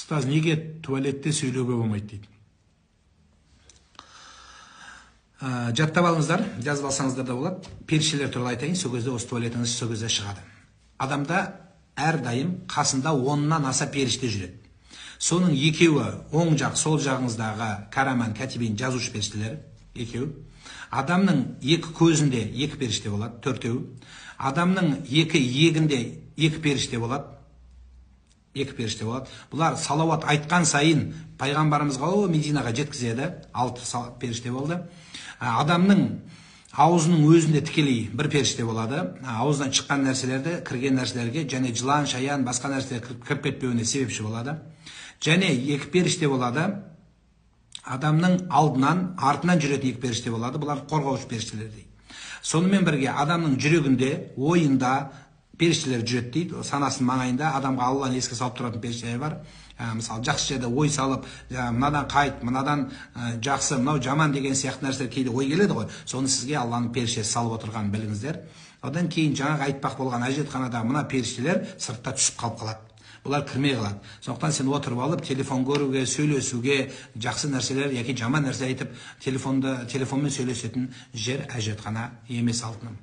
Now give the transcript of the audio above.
Ұстаз, неге туалетте сөйлеуге болмайды дейді. Жаттап алыңыздар, жазып алсаңыздар да болады. Періштелер туралы айтайын, сол кезде осы туалетіңіз сол кезде шығады. Адамда әрдайым қасында 10-нан аса періште жүреді. Соның екеуі оң жақ, сол жағыңыздағы караман, кәтибин жазушы періштелер, екеуі. Адамның екі көзінде екі періште болады, төртеуі. Адамның екі иегінде екі періште болады. Екі періште болады. Бұлар салауат айтқан сайын пайғамбарымызға, Мединаға жеткізеді. 6 періште болды. Адамның аузының өзінде тікелей бір періште болады. Аузынан шыққан нәрселерді, кірген нәрселерге және жылан, шаян, басқа нәрселер кіріп кетпеуіне себепші болады. Және екі періште болады. Адамның алдынан, артынан жүретін екі періште болады. Бұлар қорғаушы періштелер дейді. Сонымен бірге адамның жүрегінде, ойында періштелер жүреді дейді. Санасының маңайында адамға Алланы еске салып тұратын періштелер бар. Мысалы, жақсы жерде ой салып, мынадан қайт, мынадан жақсы, мынау жаман деген сияқты нәрселер кейде ой келеді ғой. Соны сізге Алланың періштесі салып отырғанын біліңіздер. Одан кейін жаңағы айтпақ болған әжетханадағы мына періштелер сыртта түсіп қалып қалады. Бұлар кірмей қалады. Сондықтан сен отырып алып телефон көруге, сөйлесуге, жақсы нәрселер яки жаман нәрсе айтып, телефонмен сөйлесетін жер әжетхана емес, алтыным.